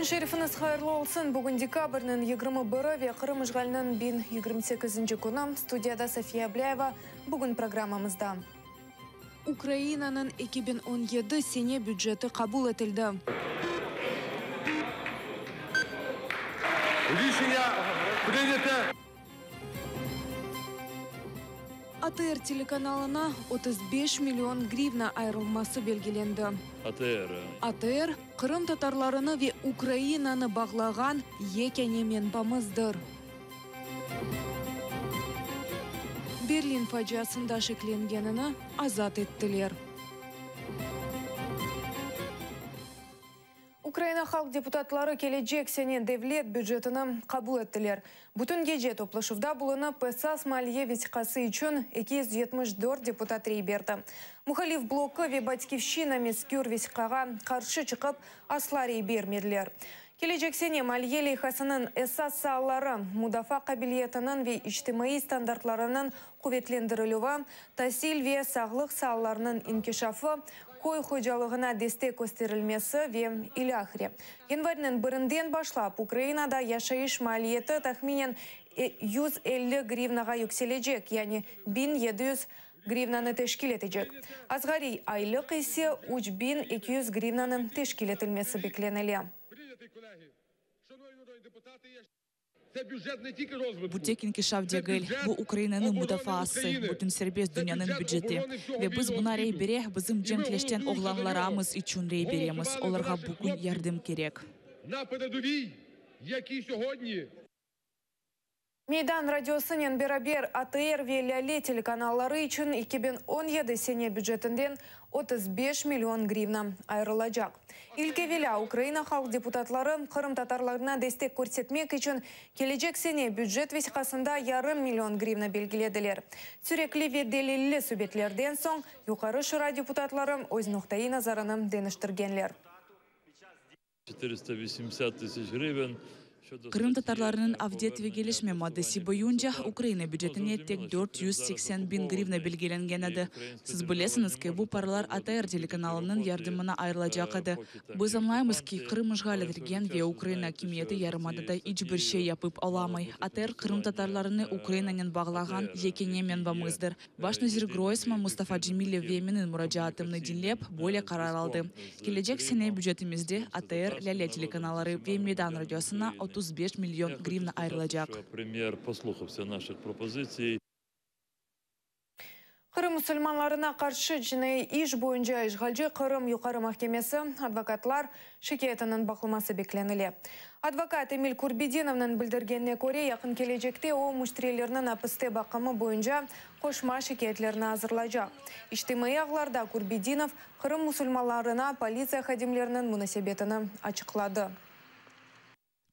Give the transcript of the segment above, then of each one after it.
Kün şerifiñiz hayırlı olsun! Bugün dekabrniñ 21-i ve Qırım işğaliniñ 1028-nci künü. Studiyada Safiye Ablâyeva. Bugün programmamızda. Ukrainanıñ 2017 sene büceti qabul etildi. Рішення прийнято. ATR telekanalına 35 million grivna ayırılması belgilendi. ATR. ATR, qırımtatarlarını ve Ukrainanı bağlağan yekâne menbamızdır. Berlin faciasında şeklengenini azat ettiler. Ukraina halq deputatları kelecek sene devlet bücetini qabul ettiler. Bütün gece toplaşuvda bulunıp, esas maliye vesiqası içün 274 deputat rey berdi. Muhalif bloku ve Batkivşçina mezkür vesiqağa qarşı çıqıp, asla rey bermediler. Kelecek sene maliye leyhasınıñ esas saaları, mudafaa qabiliyetiniñ ve içtimaiy standartlarınıñ quvetlendirilüvi, tasil ve sağlıq saalarınıñ inkişafı, köy hocalığına destek kösterilmesi ve ilâhre. Yanvarniñ birinden başlap Ukrainada yaşayış maliyeti tahminen 150 grivnağa yükselecek, yani 1700 grivnanı teşkil etecek. Asğariy aylıq ise 3200 grivnanı teşkil etilmesi beklenile. Bu tek inkişaf degil, bu Ukrainanıñ mudafaası, bütün serbest dünyanıñ büceti. Ve biz buña rey bere, bizim cenkleşten oğlanlarımız içün rey beremiz, olarğa bugün yardım kerek. На передовій, які сьогодні Meydan radiosınen beraber ATR ve Lâle telekanalları içün 2017 sene bücetinden 35 million grivna ayırılacaq. İlk evelâ Ukraina halq deputatları qırımtatarlarına destek körsetmek içün kelecek sene bücet vesiqasında yarım million grivna belgilediler. Sürekli ve delilli subetlerden soñ Yuqarı Şura deputatları öz noqtaiy nazarını deñiştirgenler. 480 тысяч гривен. Щодо Qırımtatarlarnıñ статті avdet ve повернення gelişme maddesi аттестування boyunca кримських татар, Ukraina ну, bücetine tek зрозуміло, що 480 зараз biñ grivna окупований belgilengen і edi. українська Siz держава bilesiñiz не ki, може bu paralar проводити ATR будь-які telekanalınıñ роботи, yardımına ayırılacaq edi. поки там Biz є añlaymız ki, окупанти, Qırım işğal але в той же etilgen час ve ви Ukraina знаєте, akimiyeti що за yarımadada цією iç bir şey статтею yapıp мало olamay. бути ATR фінансування qırımtatarlarını Ukrainanen bağlağan АТР, yekâne який є menbamızdır. Baş nazir єдиним Groysman, і Mustafa ефективним Cemilev ve таким menim muracaatımnı diñlep, комунікаційним böyle qarar aldı. зв'язком з Kelecek sene Кримом, bücetimizde з ATR, кримсько-татарським Lâle народом, з telekanalları усіма ve Meydan громадянами radiosına України. 35 million Я хочу grivna сказати, ayırılacaq. що прем'єр послухався наших пропозицій. Qırım musulmanlarına qarşı cinaiy iş boyunca işğalci Qırım Yuqarı mahkemesi advokatlar şikâyetiniñ baqılması beklenile. Advokat Emil Kurbedinovnıñ bildirgenine köre, yaqın kelecekte o müşterileriniñ apiste baqımı boyunca qoşma şikâyetlerini azırlaycaq. İçtimaiy ağlarda Kurbedinov Qırım musulmanlarına politsiya hadimleriniñ munasebetini açıqladı.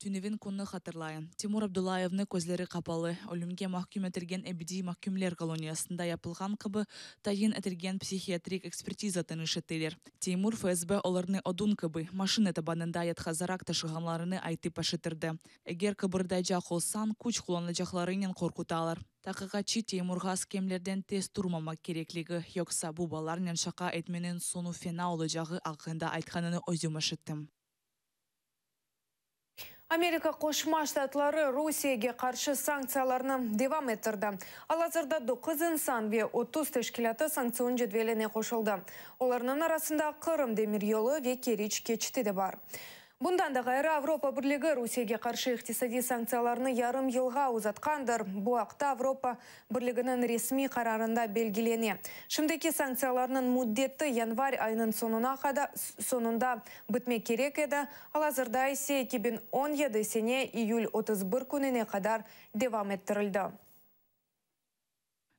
Tünevin künni hatırlayım. Timur Abdullayevni közleri qapalı, ölümge mahküm etilgen ebediy mahkümler koloniyasında yapılğan kibi tayin etilgen psihiatrik ekspertiza tanış ettiler. Timur FSB olarnı odun kibi maşina tabanında yatqazaraq taşığanlarını aytıp eşittirdi. Eger qıbırdaycaq olsañ, küç qullanacaqlarınen qorqutalar. Taqiqatçı Timurğa skemleden tez turmamaq kerekligi, yoqsa bu balalarnen şaqa etmeniñ soñu fena olacağı aqqında aytqanını özüm eşittim. Amerika Qoşma Ştatları Rusiyege qarşı sanktsiyalarnı devam ettirdi. Al-azırda 9 insan ve 30 teşkilâtı sanktsion cedveline qoşuldı. Olarnıñ arasında Qırım demiryolu ve Keriç keçiti de bar. Bundan da ğayrı Avropa Birligi Rusiyege qarşı iqtisadiy sanktsiyalarnı yarım yılğa uzatqandır. Bu aqta Avropa Birliginiñ resmiy qararında belgilene. Şimdiki sanktsiyalarnıñ müddeti yanvar ayınıñ soñuna qadar soñunda bitmek kerek edi. Al-azırda ise 2017 sene iyül 31 kününe qadar devam ettirildi.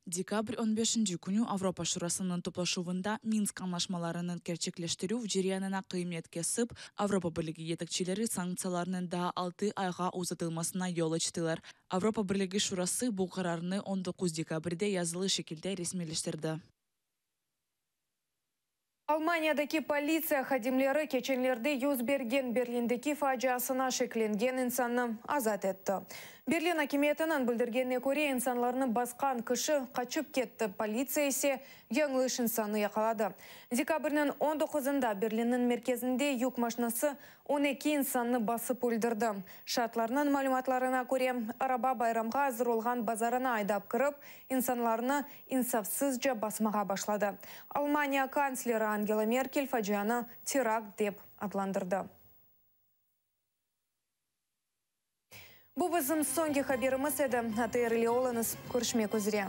Dekabr 15 künü Avropa Şurasınıñ toplaşuvında Minsk añlaşmalarınıñ kerçekleştirüv ceryanına qıymet kesip, Avropa Birligi yetekçileri sanktsiyalarnıñ daa 6 ayğa uzatılmasına yol açtılar. Avropa Birligi Şurası bu qararnı 19 dekabrde yazılı şekilde resmiyleştirdi. Almaniyadaki politsiya hadimleri keçenlerde yüz bergen Berlindeki faciasına şeklengen insannı azat etti. Berlin akimiyetiniñ bildirgenine köre, insanlarnı basqan kişi qaçıp ketti, politsiya ise yañlış insannı yaqaladı. Dekabrniñ on doquzında Berlinniñ merkezinde yük maşinası 12 insannı basıp öldürdi. Şaatlarnıñ malümatlarına köre, araba bayramğa azır olğan bazarına aydap kirip, insanlarnı insafsızca basmağa başladı. Almaniya kantsleri Angela Merkel facianı terakt dep adlandırdı. Bu bizim soñki haberimiz edi. ATR ile oluñız. Körüşmek üzre.